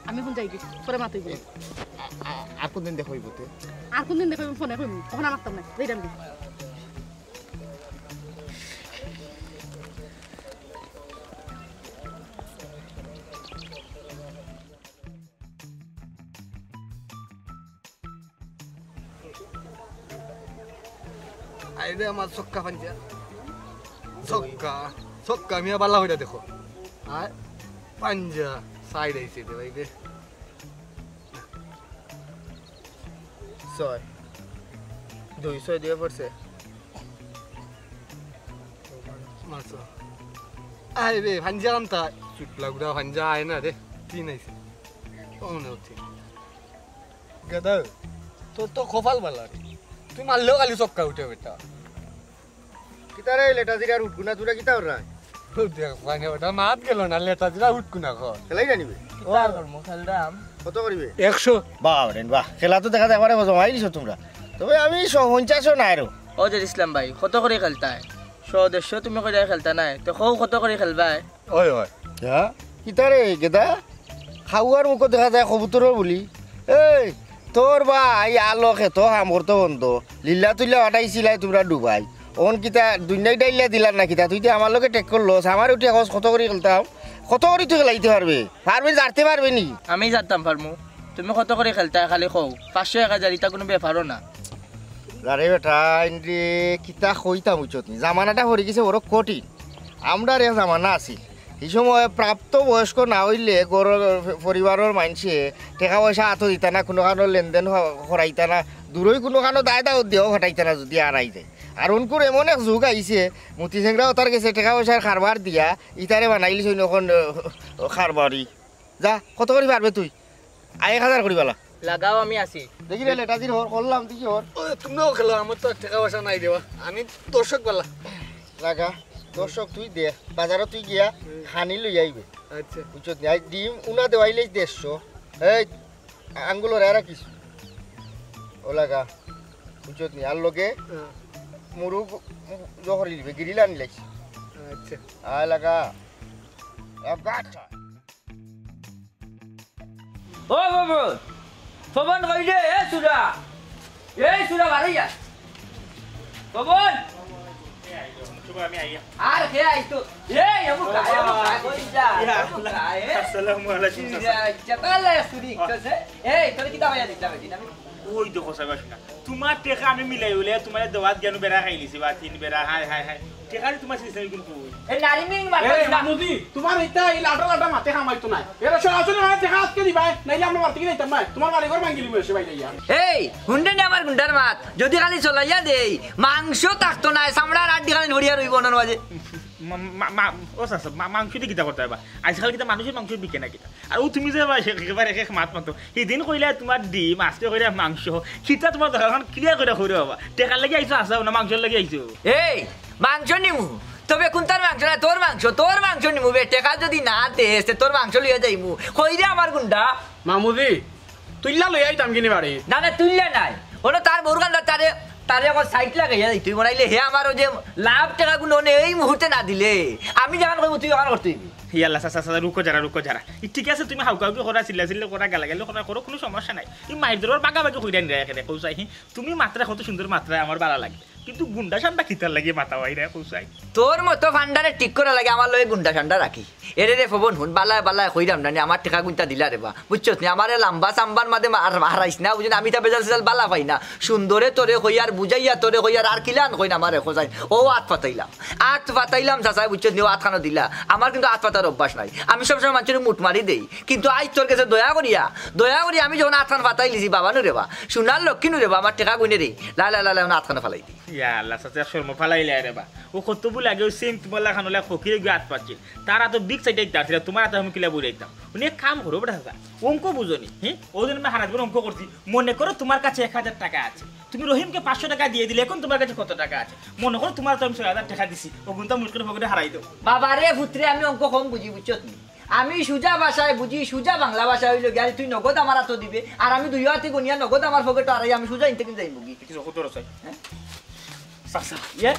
আমি অখন যাইগি, পরে মাতাইবো। এ, আ-, আ-, আর কুনদিন দেখা অইবো তে? আর কুনদিন দেখা অইবো, ফোনে কইমু, অখন আর মাততাম না, যাইরাম গি। আইরে আমার ছক্কা পাঞ্জা। ছক্কা, ছক্কা, মিয়া ভালা কইরা দেখো। আর পাঞ্জা, side আইছে রে ভাই রে। ছয়। দুই ছয় দিয়া পড়ছে। মারছো। আইরে, পাঞ্জা আনতা। চুটলা গুড়া পাঞ্জা আয় না রে। তিন আইছে। ও মনে হচ্ছে। গেদা, তোর তো কপাল ভালা রে। তুই মারলেও খালি ছক্কা উঠে বেটা। কিতা রে, লেটা জিরার উঠগুনা তুরা কিতা ওর রায়? ও দেখ, মানে ওটা মাত গেল না, লেটা জিরা উঠগুনা কর। খেলাই জানিবে? ও আর করমু, খেলরাম। কত করিবে? একশো। বাহ রে বাহ, খেলা তো দেখা যায় একবারে জমাইলিছো তুমরা। তবে আমি শ-, পঞ্চাশও নাই আরো। ও জের ইসলাম ভাই, কত করি খেলতায়? শ দেড়শো তুমি কইরা খেলতা নায়, তে কও কত করি খেলবায়? ওই, ওই। হ্যাঁ? কিতা রে, গেদা? খাওয়ার মুখো দেখা যায় কবুতরর বুলি। এই, তোর ভাই আলো খেতো কাম করতো বন্ধ। লিল্লা তুল্লা পাঠাইছিলায় তুমরা ডুবাই। অখন কিতা দুনিয়াই ডাইল্লা দিলার না কিতা? তুই তো আমার লগে ঠেক করলস। আমারে উঠিয়া কস কত করি খেলতাম? কত করি তুই খেলাইতে পারবে? পারবে, জারতে পারবে নি? আমি জারতাম পারমু। তুমি কত করি খেলতায় খালি কও। পাঁচশো এক হাজার ইতা কুনু ব্যাপারও না। আরে বেটা, ইনরে কিতা কইতাম বুঝছত নি? জামানাটা পড়ি গেছে বড় কঠিন। আমরার এক জামানা আছিল, হি সময় প্রাপ্ত বয়স্ক না অইলে ঘরর পরিবারর মাইনষে টেকা পয়সা আতো দিতা না, কুনুখানো লেনদেন হ-, করাইতা না, দূরই কুনুখানো দায় দাওত দিয়াও ফাটাইতা না যুদি আরাই যায়। আর অনকুর এমন এক যুগ আইছে, মতি চেংরা অতার গেছে টেকা পয়সার কারবার দিয়া ইতারে বানাইলিছইন অখন, আহ, কারবারি। যা, কত করি পারবে তুই? আয় এক হাজার করি বালা। লাগাও, আমি আছি। দেখি রে, লেটা জির হর, করলাম, দেখি হর। ও, তুমিও খেলো, আমার তো টেকা পয়সা নাই দেওয়া। আমি দর্শক বালা। লাগা, দর্শক তুই দে, বাজারো তুই গিয়া হুম। খানি লই আইবে। আচ্ছা। বুঝছত নি? আই ডিম উনা দেওয়াইলে দেড়শো। এই, আঙ্গুল ওরা রাখিস। ও লাগা, বুঝছত নি? আর লগে হ্যাঁ। মুরু গ-, জহর লিবে, গিরিল আনি লাইছি। আচ্ছা। আয় লাগা। লাগা আচ্ছা। ও পবন, পবন কই রে? এ সুরা, এ সুরা, বাড়াইয়া। পবন, আর কে আইতো? এই, অমুক আয়, অমুক আয়, কই যা, ইয়া, অমুক আয়, এ? আসসালামু আলাইকুম, চাচা। আচ্ছা, তাহলে চুরি করছে। এই, তোরে কিতা কইয়া দিতাম এদিন আমি? ওই দেখো, চাচা, শুনা। তোমার টেকা আমি মিলাই অইলে তোমার দেওয়াত গিয়া বেড়া খাইলিছি বা তিন বেড়া, হায়, হায়, হায়। টেকা দি তোমার সিস্টেম কিন্তু কই? এ, নারী মিন মারতাম এই, না। মামুজি, তোমার ইতা এই লাটা লাটা মাতে কামাইতো না। এরা সরাসরি আমার টেকা আজকে দিবায়, নাইলে আমরা মারতে গিয়ে যাইতাম না। তোমার বাড়ি ঘর ভাঙ্গিলি মনে বাইরে ইয়া। এই, হুনরে নি আমার গুন্ডার মাত। যদি খালি চলাইয়া দেই, মাংস থাকতো না, চামড়ার আড্ডি খালি নড়িয়া রইবো অনর মাঝে। মা-, মা-, মা-, ও চাচা, মা-, মাংস দি কিতা করতায় বা? আজকাল কিতা মানুষর মাংস বিকে না কিতা? আর ও তুমি যে বা সে-, একেবারে এক এক মাত মাতো। হিদিন কইলা তোমার ডিম, আজকে কইলা মাংস। কিতা তোমার দরকার? অখন clear কইরা কইরো বাবা। টেকার লাগি আইছো, আসাও না, মাংসর লাগি আইছো। এই, মাংস নিমু। তবে কুনটার মাংস না, তোর মাংস, তোর মাংস নিমু বে। টেকা যদি না দেস, তে তোর মাংস লইয়া যাইমু। কই রে আমার গুন্ডা? মামুজি, তুইল্লা লইয়া আইতাম কিনি বাড়ি? না, না, তুইল্লা নায়। অনো তার বউর কান্দা তারে, তারে অখন side লাগাইয়া দিতে অইবো, নাইলে হে আমার অউ যে লাভ টেকাগুন অনে এই মুহূর্তে না দিলে, আমি যেখান কইমু তুই অখান করতে অইবি। ই আল্লাহ, চাচা, চাচা, রুকো যারা, রুকো যারা। ই ঠিক আছে, তুমি হাউকাউকি করা, চিল্লাচিল্লি করা, গালাগালি করা, করো, কুনু সমস্যা নাই। ই মাইর দরবার বাগাবাগি কইরা নিরা এখানে, কও চাই। তুমি মাতরায় কত সুন্দর মাতরায়, আমার ভালা লাগে। কিন্তু গুন্ডা সান্ডা কিতার লাগি মাতাও আইরা, কও চাই। তোর মতো ফান্ডারে ঠিক করা লাগে, আমার লগে গুন্ডা সান্ডা রাখি। এরে রে ফবন হুন, বালায় বালায় কইরাম না নি, আমার টেকা গুনতা দিলা রে বা। বুঝছস নি? আমারে লাম্বা সাম্বার মাঝে মার-, মারাইস না, বুঝছস নি? আমি তা বেজাল সেজাল বালা পাই না। সুন্দরে তোরে কইয়ার, বুঝাইয়া তোরে কইয়ার, আর কিলান কইন আমারে খোঁজাইন। অউ আত পাতাইলাম। আত পাতাইলাম, চাচায়, বুঝছস নি? অউ আতখানো দিলা। আমার কিন্তু আত পাতার অভ্যাস নাই। আমি সবসময় মানষরে মুট মারি দেই। কিন্তু আইজ তোর গেছে দয়া করিয়া, দয়া করিয়া আমি যখন আতখান পাতাইলিছি, বাবা নু রে বা, সোনার লক্ষ্মী নু রে বা, আমার টেকা গুনে রে। লা, লা, লা, লা, অখন আতখানো ফালাই দি। ইয়া আল্লাহ, চাচা, শরমো ফালাইলায় রে বা। অউ কতবু আগে অউ সেম তোমার লাখান অলা ফকিরে গিয়া আত পাতছিল। তার আতো বিগ সাইডে আত পাতছিল, তোমার আতো আমি কিলা বইরাইতাম। উনি এক কাম করো বেটা চাচা, অঙ্ক বুঝো নি, হি? অউ দিন আমি হারা জীবন অঙ্ক করছি। মনে করো তোমার কাছে এক হাজার টাকা আছে, তুমি রহিমকে পাঁচশো টাকা দিয়া দিলে, অখন তোমার কাছে কত টাকা আছে? মনে করো তোমার তো আমি ছয় হাজার টাকা দিছি, অগুন তো মুশকিল ফকিরে হারাই দেও। বাবা রে পুত্রে, আমি অঙ্ক কম বুঝি, বুঝছস নি? আমি সুজা ভাষায় বুঝি, সুজা বাংলা ভাষা অইলো গিয়া, তুই নগদ আমার আতো দিবে, আর আমি দুইও আতে গুনিয়া নগদ আমার পকেটো হারাই আমি সুজা ইনতে কিনতে যাইমু গি। কিছু কত রসাই? হ্যাঁ? চাচা, ইয়ে?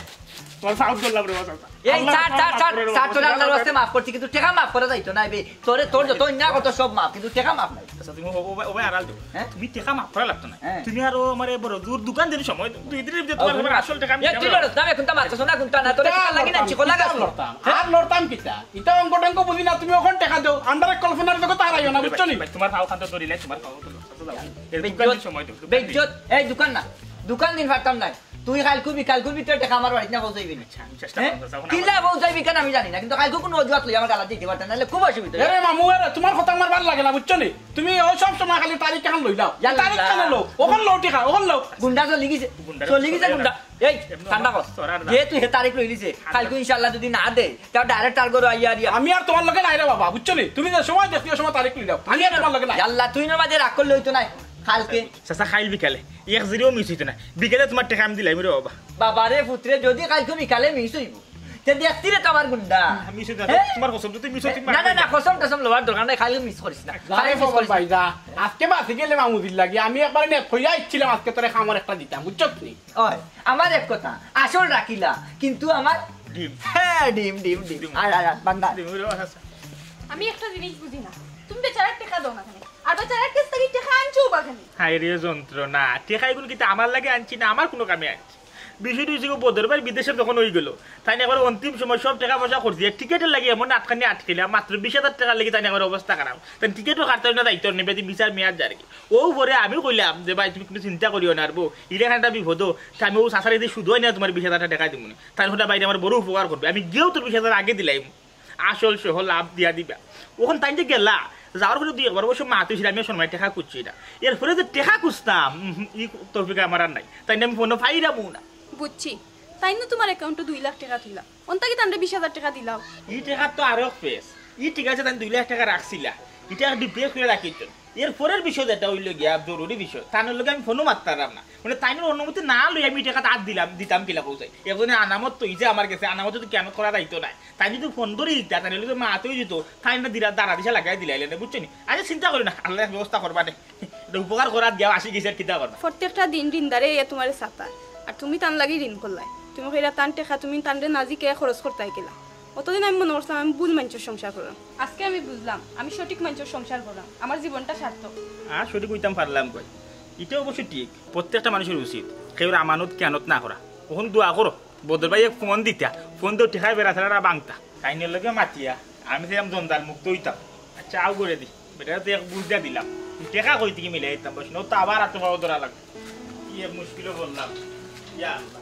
তোমার ফাউল করলাম রে, চাচা। এই আল্লাহ, ছাড়, আল্লাহ ছাড়, মাফ ছাড়, করে দেবো, ছাড়, তোরে আল্লাহর ওয়াস্তে মাফ করছি, কিন্তু টেকা মাফ করা যাইতো না বে। তোরে, তোর যত অন্যায় কত সব মাফ, কিন্তু টেকা মাফ নাই। আচ্ছা, তুমি ও, ও, ও ভাই আড়াল দেও। হ্যাঁ? তুমি টেকা মাফ করা লাগতো না। হ্যাঁ। তুমি আর ও আমারে বড় জোর দোকান দিন সময়, দুই দিনের ভিতরে ও, তোমার আসল টেকা আমি এই, তুই দিলাম। লড়স না, এখন তো মারতেছ না, কোনটা না, তোরে কিতা লাগি না, চিকো লাগা। কিতা লড়তাম? হ্যাঁ? আর লড়তাম কিতা? ইতা অঙ্ক টঙ্ক বুঝি না, তুমি অখন টেকা দেও, আন্ডারে কল্পনার জগতে হারাইও না, বুঝছো নি? ভাই, তোমার ফাও খান তো ধরিলে, তোমার ফাও তো ধরো। চাচা, যাও। এই দোকান দিন সময় দেও, দোকান দিন। বেইজ্জত, এই দোকান না, দোকান দিন পারতাম না। তুই কাইলকু বিকালকুর ভিতরে টেকা আমার বাড়িত না পৌঁছাইবি না। আচ্ছা, আমি চেষ্টা হ্যাঁ? করবো, যাও না। কিলা পৌঁছাইবি কেন আমি জানি না, কিন্তু কাইলকু কুনু অজুহাত লইয়া আমার গালাত যাইতে পারতাম না, নাইলে খুব অসুবিধা। এরে মামু, এরে, তোমার কথা আমার ভালা লাগে না, বুঝছো নি? তুমি অউ সব সময় খালি তারিখ কেন লইলাও? ইয়াল্লা। তারিখ কেন লও? অখন লও টেকা, অখন লও। গুন্ডা চলি গেছে, গুন্ডা চলি গেছে চলে গুন্ডা। না। এই, এমনি ঠান্ডা কর। চড়ার না। যেহেতু হে তারিখ লইলিছে, ঠান্ডা। কাইলকু ইনশাআল্লাহ যদি না দেয়, তাও direct তার ঘরো আইয়া আরিয়া। আমি আর তোমার লগে নাই রে বাবা, বুঝছো নি? তুমি যে সময় দেখতে সময় তারিখ লইলাও, আমি আর তোমার লগে নাই। ইয়াল্লা, তুই না মাঝে রাগ করলে অইতো নায়। কাইলকে। চাচা, কাইল বিকালে এক জিরিও মিস অইতো না, বিকালে তোমার টেকা আমি দিলাইমু রে বাবা। বাবা রে পুত্রে, যদি কাইলকু বিকালে মিস অইবো, তে দেখতি রে তো আমার গুন্ডা। মিস অইতো না, হ্যাঁ? তোমার কসম, যদি মিস অইতো না, না, না, কসম টসম লওয়ার দরকার নাই, কাইলকু মিস করিস না। যা রে কাইলকু মিস করিস না। ভাই, যা। আজকে বাঁচি গেলে মামুদির লাগি, আমি একবারে নেট কইয়া আইছিলাম, আজকে তোরে কামর একটা দিতাম, বুঝছত নি? অয়, আমার এক কথা, আসল রাখিলা, কিন্তু আমার ডিম। হ্যাঁ, ডিম, ডিম, ডিম। ডিম। আয়, আয়, আয়, বান্দা। ডিম, ওরে বাবা। আমি একটা জিনিস বুঝি না, তুমি বেচারার টেকা দেও না কেনে? আর বেচারার কাছ থাকি টেকা আনছো বা কেনে? হায় রে যন্ত্রণা, টেকা ইগুন কিতা আমার লাগি আনছি না, আমার কুনু কামে আনছি? বিষয়টা অইছে গি, বদর ভাইর বিদেশে যখন অইগেলো, তাইন একবারে অন্তিম সময় সব টেকা পয়সা খরচ দিয়া টিকেটর লাগি এমন আটকানি আটকিলা, মাত্র বিশ হাজার টেকার লাগি তাইন একবারে অবস্থা খারাপ। তাইন টিকেটও কাটতা না, যাইতো না, বেটি ভিসার মেয়াদ যারগি। অউ পরে আমি কইলাম যে, "ভাই, তুমি কুনু চিন্তা করিও না, আর বউ, ইটা একটা বিপদ, তে আমি অউ চাচারে দি শুধু আইনা তোমার বিশ হাজার টেকা দিমুনে।" তাইন কইলা, "ভাই, আমার বড় উপকার করবে, আমি গিয়াউ তোর বিশ হাজার আগে দিলাইমু।" আসল সহ লাভ দিয়া দিবা। অখন তাইন যে গেলা, যাওয়ার পরে দুই একবার অবশ্য মাত অইছিল, আমি আর শরমাই টেকা খুজছি না। এরপরে যে টেকা খুজতাম, উম, ই তৌফিক আমার আর নাই। তাইন আমি ফোনো পাইরামউ না। বুঝছি, তাইন না তোমার অ্যাকাউন্টো দুই লাখ টেকা তুললা, অন থাকি তানরে বিশ হাজার টেকা দিলাও। ই টেকার তো আরো ফেস। ই ঠিক আছে, তাইন দুই লাখ টেকা রাখছিলা, ইটা ডিপিএস করি রাখিছো। এরপরের বিষয় যেটা অইলো গিয়া জরুরি বিষয়, তানর লগে আমি ফোনো মাততাম পারলাম না। মানে, তাইনর অনুমতি না লই আমি টেকা তার দিলাম, দিতাম কিলা কও চাই। একজনে আনামত তো ইজে আমার গেছে, আনামত তো কিয়ানত করা যাইতো নায়। তাইন যদি ফোন ধরি দিতা, তাইন লগে মাত অই যিতো, তাইন না দিলা, দাঁড়া দিশা লাগাই দিলাইলে, বুঝছো নি? আরে চিন্তা করি না, আল্লায় ব্যবস্থা করবা নে। ইটা উপকার করাত গিয়া আসি গেছে, আর কিতা করবা? প্রত্যেকটা দিন ঋণদারে ইয়া তোমারে সাতার, আর তুমি তান লাগি ঋণ করলায়। তুমি কইরা তান টেকা তুমি তানরে না জিকাইয়া খরচ করতায় কিলা? অতদিন আমি মনে করছিলাম আমি ভুল মানষর সংসার করলাম। আজকে আমি বুঝলাম আমি সঠিক মানষর সংসার করলাম, আমার জীবনটা সার্থক। আর সঠিক অইতাম পারলাম কই? ইটা অবশ্য ঠিক, প্রত্যেকটা মানুষর উচিত কেউর আমানত খিয়ানত না করা। অখন দোয়া করো, বদর ভাইয়ে ফোন দিতা, ফোন তো টেকায় বেড়া ছাড়া বাংতা। তাইনর লগে মাতিয়া আমি সেরকম জঞ্জাল মুক্ত অইতাম। আচ্ছা, আও করে দি, বেটারে তো এক বুঝ দিয়া দিলাম। টেকা কই থাকি মিলাই দিতাম, বস, নয়তো আবার আতো পাও ধরা লাগবো। কি এক মুশকিলো পড়লাম, ইয়া আল্লাহ।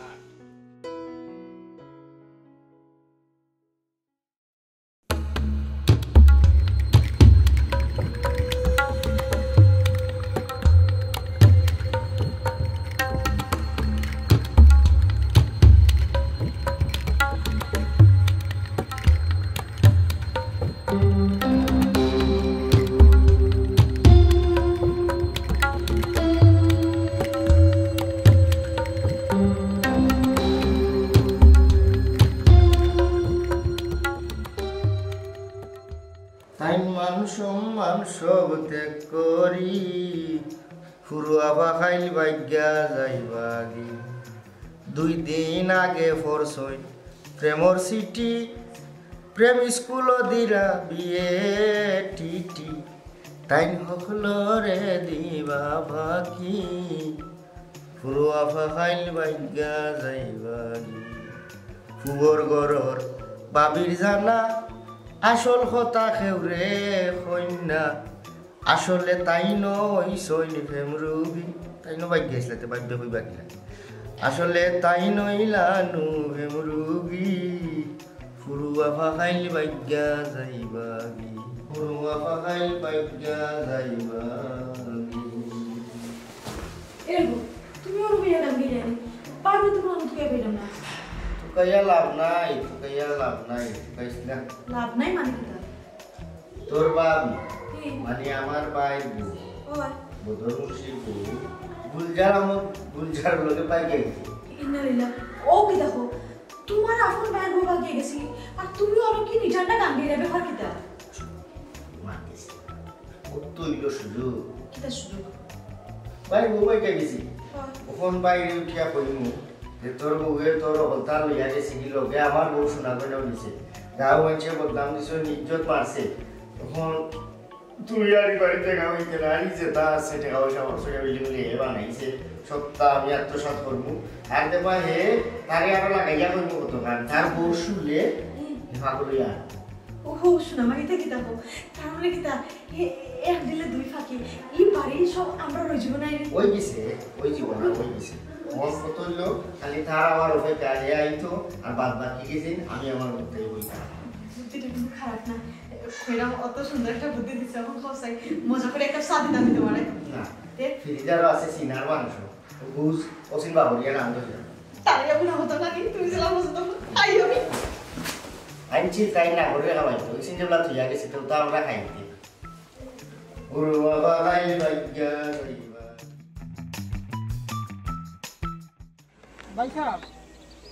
তাইন মান সম্মান সব ত্যাগ করি, ফুরুয়া ফাখাইল বাইগ্গা যাইবাগি। দুই দিন আগে পড়ছইন প্রেমর চিঠি, প্রেম স্কুলো দিরা বিয়ে টিটি। তাইন হকলরে দিবা ফাকি, ফুরুয়া ফাখাইল বাইগ্গা যাইবাগি। ফুয়র ঘরর ভাবির জানা, আসল কথা কেউরে কইন না। আসলে তাইন অইছইন প্রেম রুগী। তাইন বাইগ্গা আছলা, তে বাইগ্গা কইবা কিলা? আসলে তাইন অইলানু প্রেম রুগী। ফুরুয়া ফাখাইল বাইগ্গা যাইবাগি, ফুরুয়া ফাখাইল বাইগ্গা যাইবাগি। এ গো, তুমি ওর বইয়া গান গাইলে নি? পারবে তো কোনো তুকে পেলাম না। তুকাইয়া লাভ নাই, তুকাইয়া লাভ নাই, তুকাইস না। লাভ নাই মানে কিতা? তোর ভাবি, কি? মানে আমার ভাইর বউ, ওই। বদর মুন্সির বউ, গুলজার আহমদ, গুলজার লগে পাই গেছে। ইন্না লিল্লাহ। ও কিতা কও? তোমার আপন ভাইর বউ ভাগিয়া গেছে, আর তুমি ওর কি নিজানটা গান গাইলে, ব্যাপার কিতা? মাতিস না। কত অইল সুযোগ। কিতা সুযোগ? ভাইর বউ ভাগিয়া গেছে। হ্যাঁ। অখন বাইরে উঠিয়া কইমু যে তোর বউয়ে তোর হকলতা লইয়া গেছে কি লগে আমার বউ সোনা গয়নাও নিছে। গাঁও মানষে বদনাম দিছে, ইজ্জত মারছে। অখন তুই আর ই বাড়িত টেকা অইতে না, আর ই যেতা আছে টেকা পয়সা খরচ করিয়া বিল্ডিং মিল্ডিং হে বানাইছে, সবতা আমি আত্মসাৎ করমু। আর দেখবা হে তারে আরো লাগাইয়া কইমু কতখান, তার বউ শুনলে হে পাগল অইয়া। ওহো, সোনা মাইতে কিতা কও? তার মানে কিতা, এ, এক ঢিলে দুই পাখি, ই বাড়ি সব আমরার অইযিবো নায় নি? অইগেছে, অইযিবো না, অইগেছে। মন কত অইল, খালি তার আমার অপেক্ষা, হে আইতো, আর বাদ বাকি গেছে, আমি আমার মতোই অইতাম। বুদ্ধিটা কিন্তু খারাপ না। কইলাম, অত সুন্দর একটা বুদ্ধি দিছে, অখন কও চাই, মজা করি একটা চা দিতাম নি তোমারে। না, তে? ফ্রিজারও আছে চিনার মাংস, বুঝ, অসীম বাবুরিয়া নাম ধরে। তারে আমি না হতো নাকি, তুমি যেলা বুঝতো, আই আমি। আনছি তাই না করে খাওয়াই, ওই সিনজেবলা তুই আগে সেটা তো আমরা খাইতে। গুরু বাবা নাই ভাগ্যা যাইবা। ভাই সাহেব,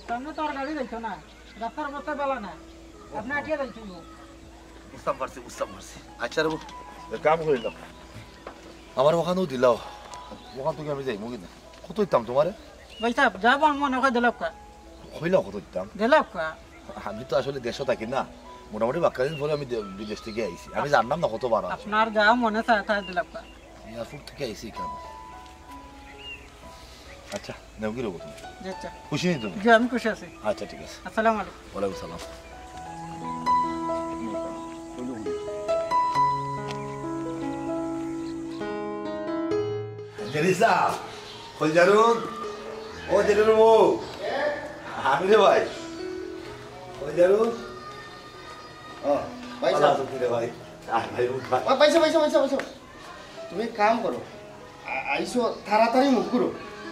সামনে তো আর গাড়ি যাইতো না, রাস্তার অবস্থা ভালা না, আপনি আটিয়া যাইতে হইব। বুঝতাম পারছি, বুঝতাম পারছি। আচ্ছা রে, এক কাম করিলাম, আমার অখানও দিলাও, অখান থাকি আমি যাইমু কিনা? কত দিতাম তোমারে? ভাই সাহেব, যা মনে কয় দিলাউক্কা। কইলাও কত দিতাম? দিলাউক্কা। আমি তো আসলে দেশো থাকি না, মোটামুটি বাক্কা দিন পরে আমি দে-, বিদেশ থাকি আইছি। আমি জানলাম না কত ভাড়া আছে। আপনার যা মনে চায় তাই দিলাউক্কা। এয়ারপোর্ট থাকি আইছি কেন? আচ্ছা, নেও কি রকম তুমি? জি, আচ্ছা। খুশি নি তুমি? জি, আমি খুশি আছি। আচ্ছা, ঠিক আছে। আসসালামু আলাইকুম। ওয়ালাইকুম সালাম। জেরি সাহেব, কই যারুন? ও জেরির বউ, আমি রে ভাই। কই যারুন? ও, ভাই ভালা সাহেব। আছো কি রে ভাই? আয় ভাই, উঠ ভাই। ও, ভাই সাহেব, ভাই সাহেব, ভাই সাহেব, ভাই সাহেব। তুমি এক কাম করো, আ-, আইসো, তাড়াতাড়ি মুখ করো।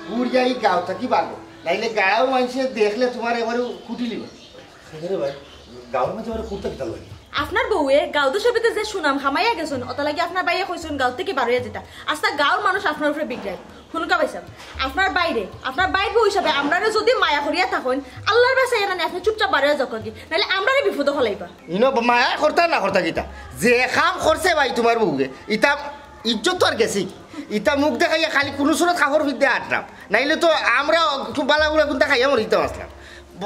বুড়িয়া ই গাঁও থাকি বাগো, নাইলে গাঁও মানষে দেখলে তোমার এবারে কুটি লিবা। আরে ভাই, গাঁওর মাঝে আমার কুর্তা কিতা লাগে? আপনার বউয়ে গাঁও দেশর ভিতরে যে সুনাম কামাইয়া গেছইন, অতা লাগি আপনার ভাইয়ে কইছইন গাঁও থাকি বারইয়া যেতা। আস্তা গাঁওর মানুষ আপনার উপরে বিগড়ায়। হুনকা ভাই সাহেব, আপনার ভাইরে, আপনার ভাইর বউ হিসাবে আমরারে যদি মায়া করিয়া থাকইন, আল্লার বায় চাইয়া নানি আপনে চুপচাপ বারইয়া যাউক্কা গি, নাইলে আমরারে বিপদো ফালাইবা। ইনো মায়া করতা না করতা কিতা? যে কাম করছে ভাই তোমার বউয়ে, ইতা ইজ্জত তো আর গেছে কি? ইতা মুখ দেখাইয়া খালি কুনু সুরত কাপড় পিন্দে আটরাম, নাইলে তো আমরা খুব বালা বুড়া কুন্তা খাইয়া মরিতাম আছলাম।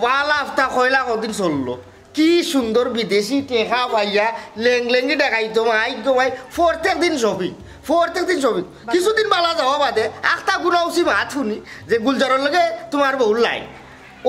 বালা আফতা কয়লা কদিন চললো, কি সুন্দর বিদেশি টেকা পাইয়া লেংলেঙ্গি দেখাইতো মাই গো মাই, প্রত্যেক দিন shopping, প্রত্যেক দিন shopping। কিছুদিন বালা যাওয়া বাদে আখতা গুনা উচি মাত হুনি যে গুলজারর লগে তোমার বউর line।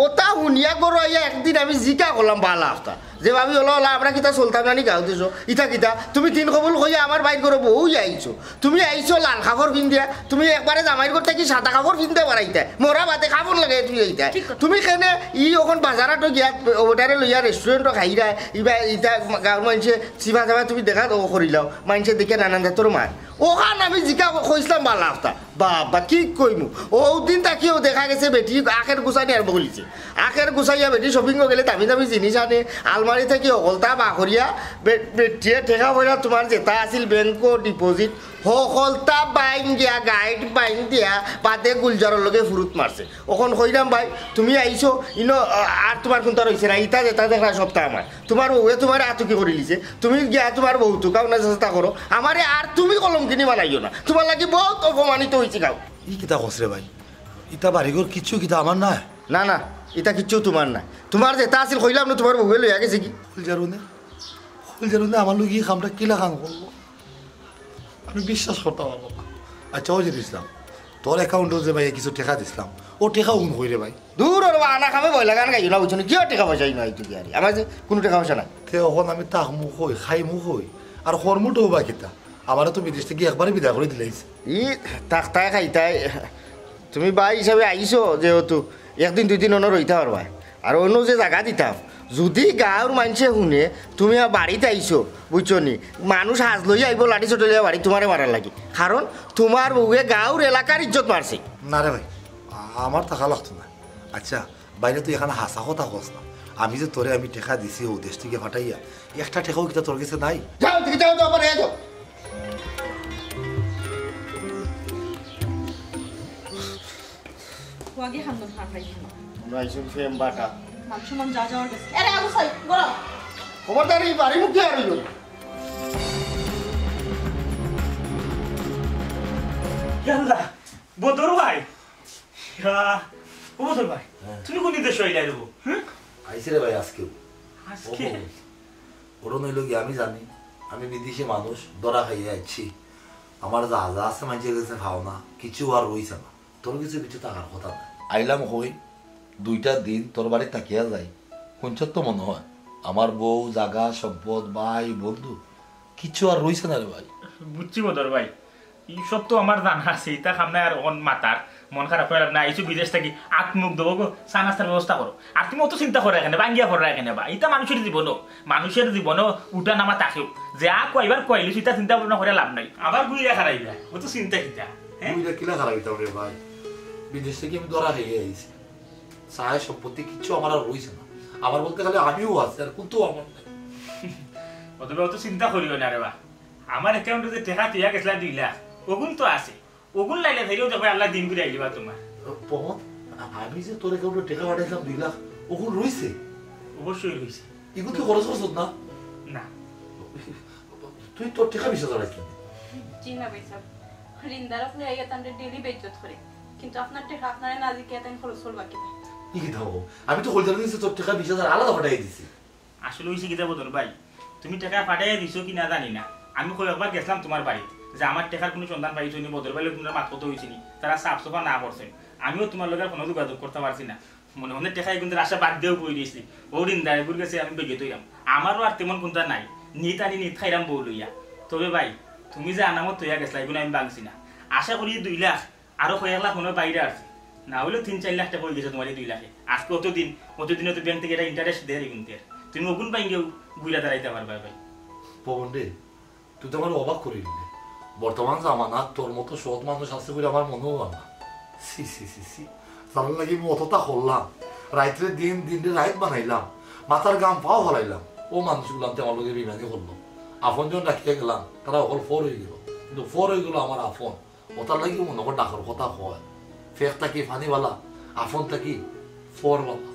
ওটা হুনিয়া করো আইয়া একদিন আমি জিকা করলাম বালা আফতা, যে ভাবি, ওলা ওলা আমরা কিতা চলতাম না নি গাঁও দেশো? ইতা কিতা? তুমি দিন কবুল কইয়া আমার বাইর করো বউ আইছো। তুমি আইছো লাল কাপড় পিন্দিয়া, তুমি একবারে জামাইর ঘর থাকি সাদা কাপড় পিন্দে বাড়াইতায়, মরা বাদে কাপড় লাগাই তুমি আইতায়। ঠিক কথা। তুমি কেনে ই অখন বাজারাটো গিয়া ওটারে লইয়া রেস্টুরেন্টো খাইরায়, ইবা ইতা গাঁওর মানষে চিবা চাবা তুমি দেখা ও করিলাও, মানষে দেখে নানান জাতর মার। ওখান আমি জিকা কইছলাম বালা আফতা। বাবা, কি কইমু? ও দিন তাকিও দেখা গেছে বেটি আখের গুছানি আরম্ভ করিছে। আখের গুছাইয়া বেটি শপিং গেলে দামি দামি জিনিস আনে, আলমারি থাকি হকলতা বা করিয়া বে-, বেটিয়ে টেকা পয়সা তোমার যেটা আছিল ব্যাংকো ডিপোজিট, হকলতা বাইন গিয়া গাইড বাইন দিয়া বাদে গুলজারর লগে ফুরুত মারছে। অখন কইরাম ভাই, তুমি আইছো, ইনো, আ, আর তোমার কুনতা রইছে না, ইতা যেটা দেখরা সবটা আমার। তোমার বউয়ে তোমার আতুকি করি লিছে, তুমি গিয়া তোমার বউ তুকাও না চেষ্টা করো, আমারে আর তুমি কলঙ্কিনী বানাইও না, তোমার লাগি বহুত অপমানিত হইছি গাও। ই কিতা কস রে ভাই? ইতা বাড়িঘর কিচ্ছু কিতা আমার না? না, না, ইতা কিচ্ছু তোমার না। তোমার যেটা আছিল কইলাম না, তোমার বউয়ে লইয়া গেছে কি? কলজারুনে, কলজারুনে আমার লগে ই কামটা কিলা কাম করলো? আমি বিশ্বাস করতাম পারলাম না। আচ্ছা, ওই যে দিছিলাম, তোর অ্যাকাউন্টো যে ভাই কিছু টেকা দিছিলাম, ও টেকা উন কই রে ভাই? দূর ওর আনা খাবে বইলা গান গাইও না, বুঝছো নি? কিও টেকা পয়সা নাই তো কি আর? আমার যে কুনু টেকা পয়সা নাই। তে অখন আমি থাকমু কই, খাইমু কই, আর করমুটাও বা কিতা? আমারে তো বিদেশ থাকি একবারে বিদায় করি দিলাইছে। ই থাকতায় খাইতায়, তুমি ভাই হিসাবে আইছো যেহেতু, একদিন দুই দিন অনো রইতা পারবায়। আর অনো যে জাগা দিতাম, যুদি গাঁওর মানষে হুনে তুমি আর বাড়িত আইছো, বুঝছো নি? মানুষ হাজ লইয়া আইবো, লাঠি চটে লইয়া বাড়ি তোমারে মারার লাগি। কারণ তোমার বউয়ে গাঁওর এলাকার ইজ্জত মারছে। না রে ভাই, আ-, আমার থাকা লাগতো না। আচ্ছা, বাইরে তুই এখানে হাছা কথা কস না। আমি যে তোরে আমি টেকা দিছি ও দেশ থাকি ফাটাইয়া, একটা টেকাও কিতা তোর গেছে নাই? যাও, তুমি যাও, যাও, আমার যাও। ওয়াগে খান্দন খান ভাই। আমরা আইসুন ফেম বাটা। মান সম্মান যা যাওয়ার গেছে। আরে, আবু সাইদ, বলো। খবরদার, এই বাড়ি মুখে আর হইল। ইয়াল্লা, বদর ভাই। ইয়া, ও বদর ভাই, হ্যাঁ। তুমি কোন দেশো আইলা রে বো? হুম? আইছি রে ভাই আজকেও। আজকে? ও বো, ওরম হইল কি আমি জানি, আমি বিদেশি মানুষ, ধরা খাইয়া আইছি। আমার যা যা আছে মানষের গেছে পাওনা, কিছু আর রইছে না। তোর কিছু কিছু থাকার কথা না। আইলাম কই, দুইটা দিন তোর বাড়ি থাকিয়া যাই, হুনছত তো মনে হয়। আমার বউ, জাগা, সম্পদ, ভাই, বন্ধু, কিচ্ছু আর রইছে না রে ভাই। বুঝছি বদর ভাই, ই সব তো আমার জানা আছে, ইতা খাম নাই আর অন মাতার, মন খারাপ করার লাভ নাই। আইছো বিদেশ থাকি, আত মুখ ধোবো গো, চা নাস্তার ব্যবস্থা করো। আর তুমি অত চিন্তা করো এখানে, ভাঙ্গিয়া পড়ো এখানে বা, ইতা মানুষের জীবনও, মানুষের জীবনও উঠা নামা থাকেও। যে আ কয়বার কইলিস, ইতা চিন্তা ভাবনা করে লাভ নাই। আবার ঘুরিয়া খারাইবা, অত চিন্তা কিতা? হ্যাঁ? ঘুরিয়া কিলা খারাইতাম রে ভাই? বিদেশ থাকি আমি ধরা খাইয়া আইছি। চায় সম্পত্তি কিচ্ছু আমার আর রইছে না। আমার বলতে গেলে আমিও আছি, আর কুন্তা আমার নাই। অতএব অত চিন্তা করিও না রে বা। আমার অ্যাকাউন্টো যে টেকা থইয়া গেছিলা দুই লাখ, ওগুন তো আছে। ওগুন লাইলে ধরিও দেখো আল্লাহ দিন ঘুরে আইলিবা তোমার। পবন, আমি যে তোর অ্যাকাউন্টো টেকা পাঠাইছিলাম দুই লাখ, ওগুন রইছে? অবশ্যই রইছে। এগুন তুই খরচ করছত না? না। তুই তোর টেকা বিশ হাজার রাখি। জি না ভাই সাহেব, রিন্দারা ফুলে আইয়া তানরে ডেইলি বেইজ্জত করে, কিন্তু আপনার টেকা আপনারে না জিকে তাই খরচ করবা কি? ই কি থাকবো? আমি তো কলকাতা দিছি, তোর টেকা বিশ হাজার আলাদা পাঠাই দিছি। আসলে হইছে কিতা বদর ভাই, তুমি টেকা পাঠাইয়া দিছো কি না জানি না, আমি কয়েকবার গেছিলাম তোমার বাড়িত যে আমার টেকার কোনো সন্ধান পাইছো নি, বদর ভাই লোক তোমরা মাত কত হইছে নি, তারা সাফ সাফা না করছে। আমিও তোমার লগে আর কোনো যোগাযোগ করতে পারছি না। মনে মনে টেকা এগুনদের আশা বাদ দিয়েও বই দিয়েছি। ও রিন্দা এগুর গেছে আমি বেগে তৈলাম। আমারও আর তেমন কোনটা নাই। নিত আনি নিত খাইলাম বউ লইয়া। তবে ভাই, তুমি যে আনামত তৈয়া গেছিলা, এগুলো আমি ভাঙছি না। আশা করি দুই লাখ, আরো কয়েক লাখ মনে হয় বাইরে আসছে। না হইলেও তিন চার লাখ টেকা হয়ে গেছে তোমার এই দুই লাখে। আজকে অতদিন, অতদিনে তো ব্যাংক থেকে এটা ইন্টারেস্ট দেয় এগুনদের। তুমি ওগুন ব্যাংকেও ঘুরে দাঁড়াইতে পারবে ভাই। পবন রে, তুই তো আমার অবাক করে দিলে। বর্তমান জামানাত তোর মতো সৎ মানুষ আছে বলে আমার মনেও হয় না। সি, সি, সি, সি। জানার লাগি আমি অতটা করলাম। রাইতরে দিন, দিনরে রাইত বানাইলাম। মাথার গাম পাও ফালাইলাম। ও মানুষগুলো আনতে আমার লগে বেইমানি করলো। আপন জন রাখিয়া গেলাম, তারা অকল ফর হয়ে গেল। কিন্তু ফর হয়ে গেল আমার আপন। ওটার লাগি মনে কর ডাকর কথা কয়। ফেক থাকি ফানিওয়ালা, আপন থাকি ফরওয়ালা।